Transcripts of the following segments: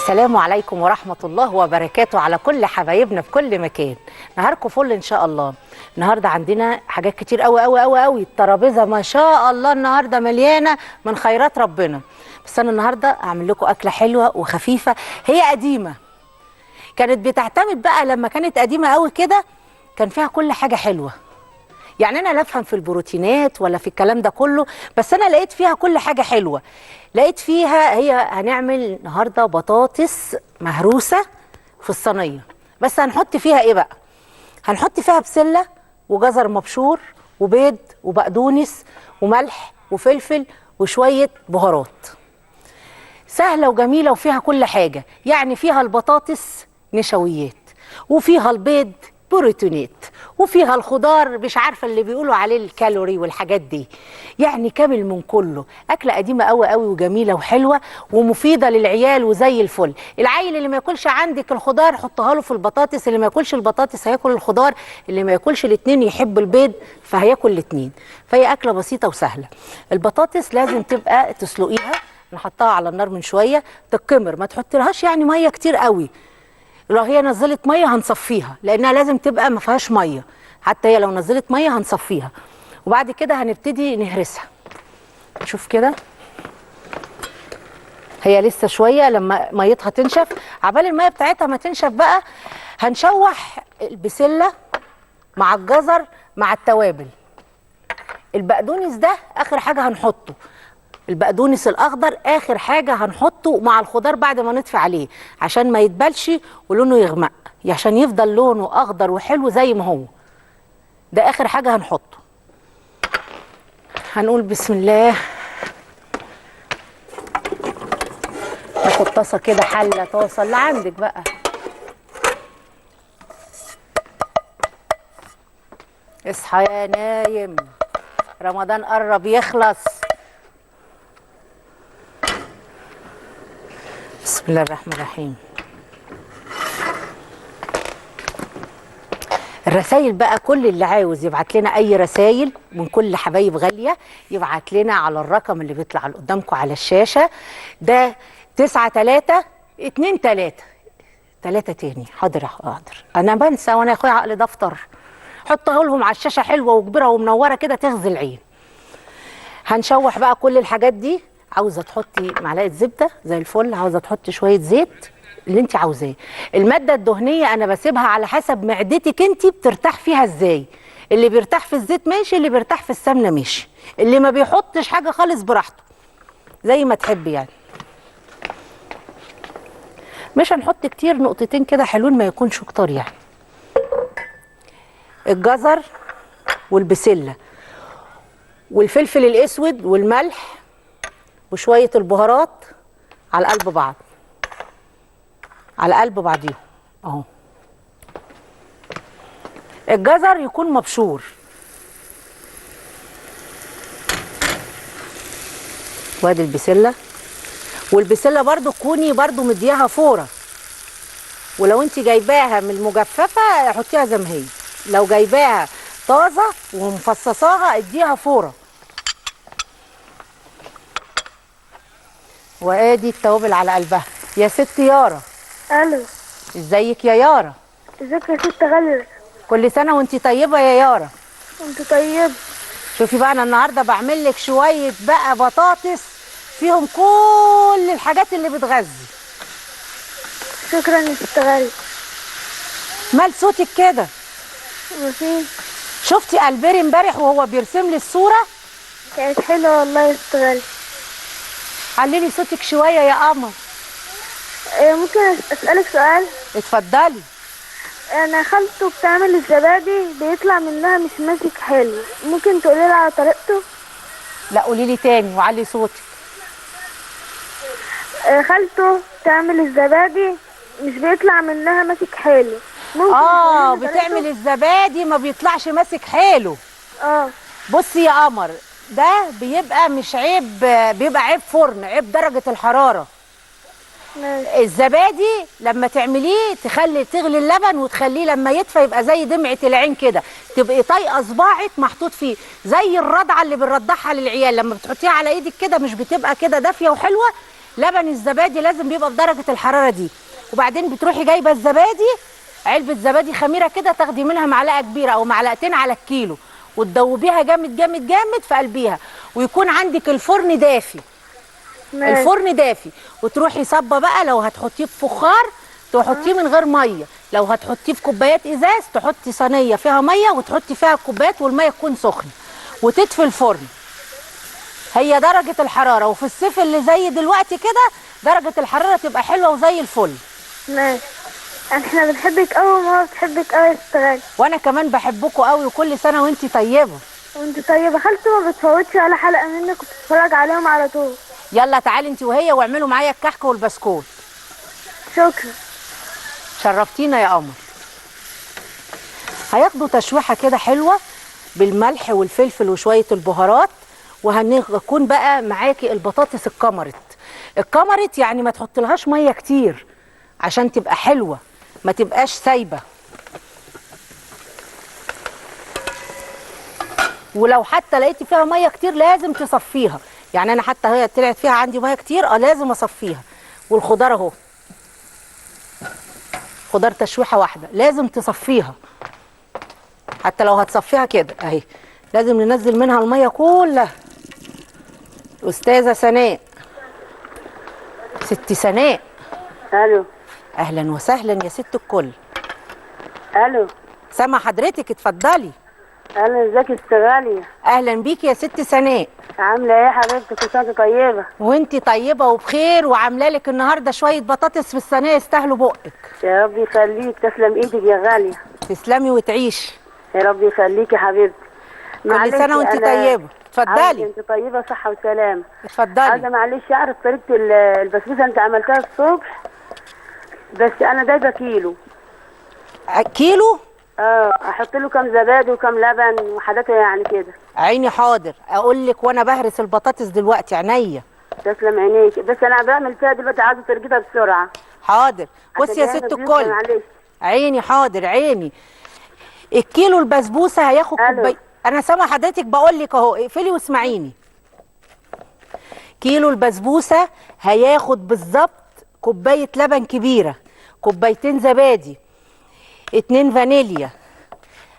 السلام عليكم ورحمة الله وبركاته على كل حبايبنا في كل مكان. نهاركم فل إن شاء الله. النهاردة عندنا حاجات كتير قوي قوي قوي قوي. الترابيزة ما شاء الله النهاردة مليانة من خيرات ربنا. بس أنا النهاردة أعمل لكم أكلة حلوة وخفيفة، هي قديمة، كانت بتعتمد بقى لما كانت قديمة قوي كده كان فيها كل حاجة حلوة. يعني أنا لا أفهم في البروتينات ولا في الكلام ده كله، بس أنا لقيت فيها كل حاجة حلوة. لقيت فيها، هي هنعمل النهارده بطاطس مهروسة في الصينية، بس هنحط فيها إيه بقى؟ هنحط فيها بسلة وجزر مبشور وبيض وبقدونس وملح وفلفل وشوية بهارات. سهلة وجميلة وفيها كل حاجة، يعني فيها البطاطس نشويات، وفيها البيض بروتينات، وفيها الخضار مش عارفه اللي بيقولوا عليه الكالوري والحاجات دي، يعني كامل من كله. اكله قديمة قوي قوي وجميلة وحلوه ومفيدة للعيال وزي الفل. العيل اللي ما ياكلش عندك الخضار حطها له في البطاطس، اللي ما ياكلش البطاطس هياكل الخضار، اللي ما ياكلش الاثنين يحب البيض فهياكل الاثنين. فهي اكله بسيطة وسهلة. البطاطس لازم تبقى تسلقيها، نحطها على النار من شوية تتكمر، ما تحطلهاش يعني مية كتير قوي. لو هي نزلت مية هنصفيها، لانها لازم تبقى ما فيهاش مية، حتى هي لو نزلت مية هنصفيها. وبعد كده هنبتدي نهرسها. شوف كده هي لسه شوية لما ميتها تنشف، عبال المية بتاعتها ما تنشف بقى هنشوح البسله مع الجزر مع التوابل. البقدونس ده اخر حاجة هنحطه، البقدونس الاخضر اخر حاجة هنحطه مع الخضار بعد ما نطفي عليه، عشان ما يتبلش ولونه يغمق، عشان يفضل لونه اخضر وحلو زي ما هو. ده اخر حاجة هنحطه. هنقول بسم الله. ناخد طاسه كده، حله، طاسه اللي عندك بقى. اصحى يا نايم، رمضان قرب يخلص. بسم الله الرحمن الرحيم. الرسائل بقى، كل اللي عاوز يبعت لنا اي رسائل من كل حبايب غالية يبعت لنا على الرقم اللي بيطلع قدامكم على الشاشة ده، 9 3 2 3 3 تاني. حاضر حاضر، انا بنسى وانا يا اخويا عقل دفتر. حطها لهم على الشاشة حلوة وكبيره ومنوره كده تغزي العين. هنشوح بقى كل الحاجات دي. عاوزه تحطي معلقه زبدة زي الفل، عاوزه تحطي شوية زيت، اللي انت عاوزاه. المادة الدهنية انا بسيبها على حسب معدتك انت بترتاح فيها ازاي. اللي بيرتاح في الزيت ماشي، اللي بيرتاح في السمنة ماشي، اللي ما بيحطش حاجة خالص براحته زي ما تحبي يعني. مش هنحط كتير، نقطتين كده حلوين ما يكونش كتار يعني. الجزر والبسله والفلفل الاسود والملح وشوية البهارات على قلب بعض، على قلب بعضيهم اهو. الجزر يكون مبشور، وادي البسلة. والبسلة برضو تكوني برضو مدياها فورة، ولو انت جايباها من المجففة حطيها زي ما هي، لو جايباها طازة ومفصصاها اديها فورة. وادي التوابل على قلبها. يا ست يارا. الو، ازيك يا يارا؟ ازيك يا ست غالية؟ كل سنة وانت طيبة يا يارا. وانت طيب. شوفي بقى، انا النهارده بعمل لك شوية بقى بطاطس فيهم كل الحاجات اللي بتغذي. شكرا يا ست غالية. مال صوتك كده؟ مفيش. شفتي البيري امبارح وهو بيرسم لي الصورة؟ كانت حلوة والله يا ست غالية. عللي صوتك شوية يا قمر. ممكن اسالك سؤال؟ اتفضلي. انا خالته بتعمل الزبادي بيطلع منها مش ماسك حلو، ممكن تقولي لي على طريقته؟ لا قولي لي تاني وعلي صوتك. خالته بتعمل الزبادي مش بيطلع منها ماسك حلو، ممكن بتعمل الزبادي ما بيطلعش ماسك حلو. بصي يا قمر، ده بيبقى مش عيب، بيبقى عيب فرن، عيب درجة الحرارة. ماشي. الزبادي لما تعمليه تخلي تغلي اللبن وتخليه لما يدفى يبقى زي دمعة العين كده، تبقي طايقة صباعك محطوط فيه زي الرضعة اللي بنرضعها للعيال، لما بتحطيها على ايدك كده مش بتبقى كده دافية وحلوة. لبن الزبادي لازم بيبقى بدرجة الحرارة دي. وبعدين بتروحي جايبه الزبادي، علبة زبادي خميره كده، تاخدي منها معلقه كبيرة او معلقتين على الكيلو، وتدوبيها جامد جامد جامد في قلبيها، ويكون عندك الفرن دافي. ماشي. الفرن دافي، وتروحي صبه بقى. لو هتحطيه في فخار تحطيه من غير مية، لو هتحطيه في كوبايات ازاز تحطي صينية فيها مية وتحطي فيها الكوبايات والمية تكون سخنة، وتطفي الفرن. هي درجه الحرارة، وفي الصيف اللي زي دلوقتي كده درجه الحرارة تبقى حلوة وزي الفل. ماشي. احنا بنحبك قوي وماما بتحبك قوي يا ست غالية. وانا كمان بحبكم قوي، وكل سنة وانتي طيبة. وانت طيبة. خالته ما بتفوتش ولا حلقة منك وبتتفرج عليهم على طول. يلا تعالي انت وهي واعملوا معايا الكحك والبسكوت. شكرا. شرفتينا يا قمر. هياخدوا تشويحه كده حلوة بالملح والفلفل وشوية البهارات، وهنكون بقى معاكي البطاطس الكمرت. الكمرت يعني ما تحطلهاش مية كتير عشان تبقى حلوة، ما تبقاش سايبه. ولو حتى لقيتي فيها مية كتير لازم تصفيها، يعني انا حتى هي طلعت فيها عندي مية كتير لازم اصفيها. والخضار اهو، خضار تشويحه واحدة لازم تصفيها، حتى لو هتصفيها كده اهي لازم ننزل منها المية كلها. استاذه سناء، ست سناء. الو. اهلا وسهلا يا ست الكل. الو. سامع حضرتك، اتفضلي. اهلا، ازيك يا ست غالية؟ اهلا بيكي يا ست سناء. عامله ايه يا حبيبتي؟ كل سنة وانت طيبة. وانت طيبة وبخير، وعامله لك النهارده شوية بطاطس في الصينية يستاهلوا بقك. يا رب يخليك، تسلم ايدك يا غالية. تسلمي وتعيشي. يا رب يخليك يا حبيبتي. كل سنة وانت طيبة. اتفضلي. انت طيبة، صحة وسلامه. اتفضلي. عايزه معلش اعرف طريقه البسبوسه انت عملتها الصبح، بس انا جايبه كيلو. كيلو؟ احط له كام زبادي وكام لبن وحاجات يعني كده. عيني حاضر، اقول لك وانا بهرس البطاطس دلوقتي. عينيا. تسلم عينيك، بس انا بعمل فيها دلوقتي، عايزه ترجيتها بسرعة. حاضر. بصي يا ست الكل. عيني حاضر، عيني. الكيلو البسبوسه هياخد كوباية. انا سامعه حضرتك، بقول لك اهو، اقفلي واسمعيني. كيلو البسبوسه هياخد بالظبط كوباية لبن كبيرة، كوبايتين زبادي، 2 فانيليا.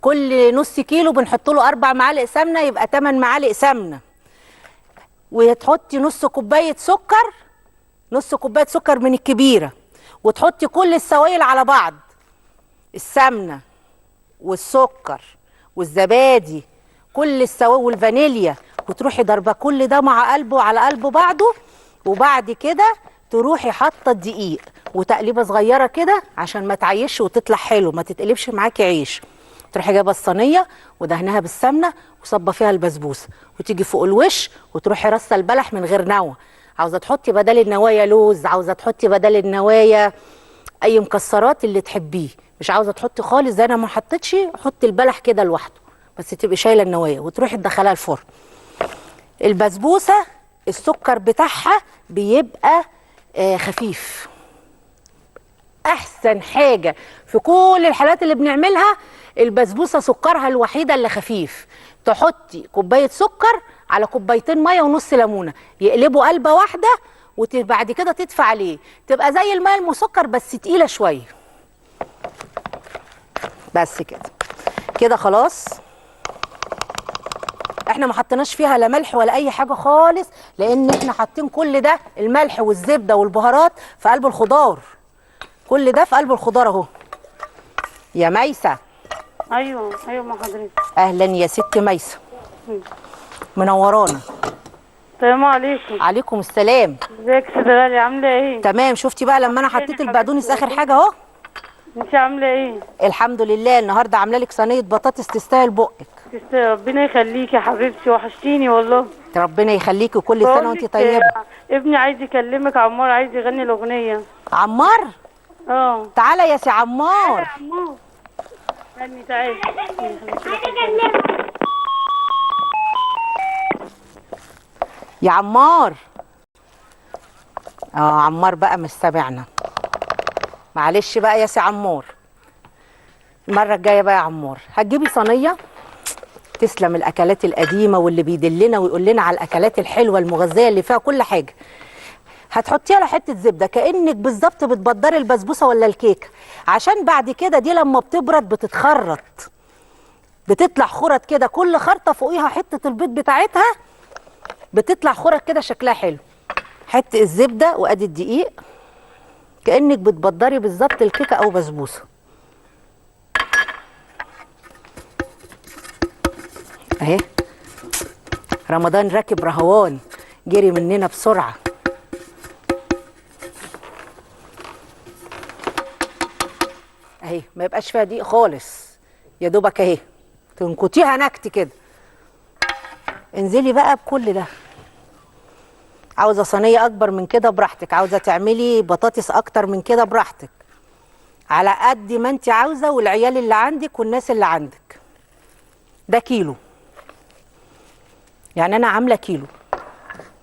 كل نص كيلو بنحط له 4 معالق سمنه، يبقى 8 معالق سمنه. وتحطي نص كوباية سكر، نص كوباية سكر من الكبيرة، وتحطي كل السوائل على بعض، السمنة والسكر والزبادي، كل السوائل والفانيليا، وتروحي ضربه كل ده مع قلبه على قلب بعضه. وبعد كده تروحي حاطه الدقيق وتقليبه صغيرة كده عشان ما تعيش وتطلع حلو، ما تتقلبش معاكي عيش. تروحي جايبه الصينية ودهنها بالسمنه وصبه فيها البسبوسه، وتيجي فوق الوش وتروحي رصه البلح من غير نوى. عاوزه تحطي بدل النوايا لوز، عاوزه تحطي بدل النوايا اي مكسرات اللي تحبيه، مش عاوزه تحطي خالص زي انا ما حطيتش، حطي البلح كده لوحده بس تبقي شايله النوايا، وتروحي تدخليها الفرن. البسبوسه السكر بتاعها بيبقى خفيف. احسن حاجة في كل الحالات اللي بنعملها البسبوسه سكرها الوحيدة اللي خفيف. تحطي كوباية سكر على كوبايتين مية ونص ليمونه، يقلبوا قلبه واحدة، وبعد كده تدفع عليه، تبقى زي المية المسكر بس تقيلة شوية. بس كده كده خلاص. احنا ما حطيناش فيها لا ملح ولا اي حاجة خالص، لان احنا حاطين كل ده الملح والزبده والبهارات في قلب الخضار، كل ده في قلب الخضار اهو. يا ميسة. ايوه ايوه مع حضرتك. اهلا يا ست ميسة، منورانا. السلام عليكم. عليكم السلام. ازيك يا ست غالية، عامله ايه؟ تمام. شفتي بقى لما انا حطيت البقدونس اخر حاجة اهو. انت عامله ايه؟ الحمد لله. النهارده عامله لك صينية بطاطس تستاهل بقك. تستاهل، ربنا يخليكي يا حبيبتي، وحشتيني والله. ربنا يخليكي وكل سنة وانت طيبة. ابني عايز يكلمك، عمار عايز يغني الاغنية. عمار؟ اه. تعالى يا سي عمار. تعالى يا عمار. غني تعالى. يا عمار. عمار بقى مش سامعنا. معلش بقى يا سي عمار، المرة الجاية بقى يا عمار هتجيبي صينية. تسلم الاكلات القديمة واللي بيدلنا ويقول لنا على الاكلات الحلوة المغذية اللي فيها كل حاجة. هتحطيها على حتة زبدة كانك بالظبط بتبدري البسبوسه ولا الكيكه، عشان بعد كده دي لما بتبرد بتتخرط، بتطلع خرط كده، كل خرطه فوقيها حتة البيض بتاعتها بتطلع خرط كده شكلها حلو. حتة الزبدة وادي الدقيق، كانك بتبدري بالظبط الكيكه او بسبوسه اهي. رمضان راكب رهوان، جري مننا بسرعة. اهي ما يبقاش فيها دقيق خالص، يا دوبك اهي تنكتيها نكت كده. انزلي بقى بكل ده. عاوزه صينية اكبر من كده براحتك، عاوزه تعملي بطاطس اكتر من كده براحتك، على قد ما انت عاوزه، والعيال اللي عندك والناس اللي عندك. ده كيلو، يعني انا عامله كيلو.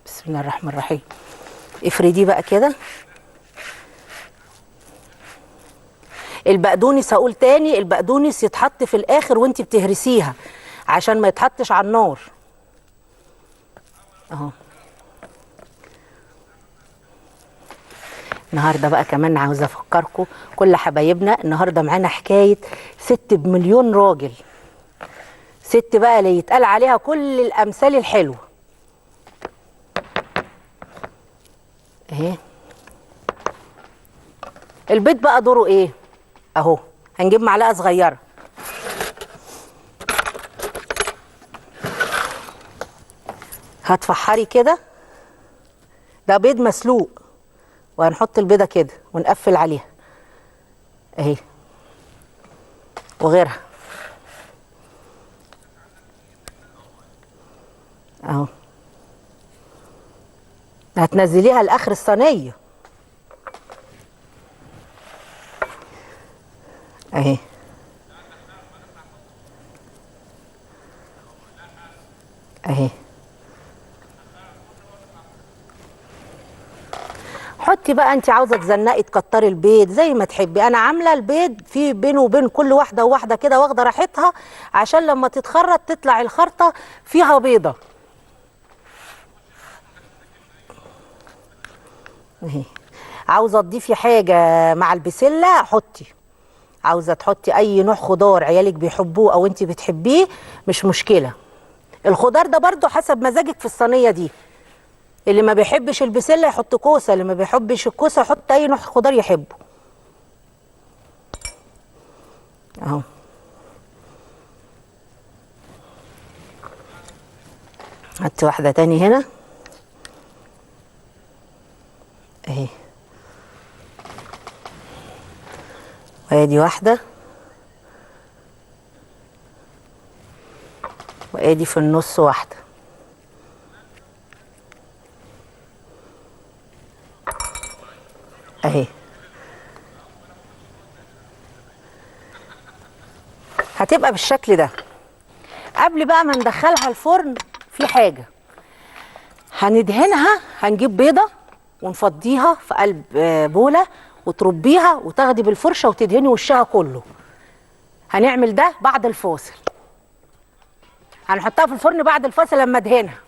بسم الله الرحمن الرحيم. افرديه بقى كده. البقدونس هقول تاني، البقدونس يتحط في الاخر وانت بتهرسيها عشان ما يتحطش على النار اهو. النهارده بقى كمان عاوزه افكركم كل حبايبنا، النهارده معانا حكاية ست بمليون راجل، ست بقى اللي يتقال عليها كل الامثال الحلوة اهي. البيض بقى دوره ايه اهو، هنجيب معلقه صغيرة هتفحري كده، ده بيض مسلوق، وهنحط البيضة كده ونقفل عليها اهي وغيرها اهو. هتنزليها لاخر الصينية اهي. اهي حطي بقى، انت عاوزه تزنقي تكتري البيض زي ما تحبي. انا عامله البيض في بينه وبين كل واحدة وواحدة كده واخده راحتها، عشان لما تتخرط تطلع الخرطة فيها بيضة اهي. عاوزه تضيفي حاجة مع البسله حطي، عاوزه تحطي اي نوع خضار عيالك بيحبوه او انت بتحبيه مش مشكلة. الخضار ده برضو حسب مزاجك في الصينية دي، اللي ما بيحبش البسله يحط كوسة، اللي ما بيحبش الكوسه يحط اي نوع خضار يحبه اهو. حط واحدة تاني هنا اهي، وادي واحدة، وادي في النص واحدة. اهي هتبقى بالشكل ده. قبل بقى ما ندخلها الفرن في حاجة هندهنها، هنجيب بيضة ونفضيها في قلب بولة وتربيها وتاخدي بالفرشة وتدهني وشها كله. هنعمل ده بعد الفاصل، هنحطها في الفرن بعد الفاصل لما ادهنها.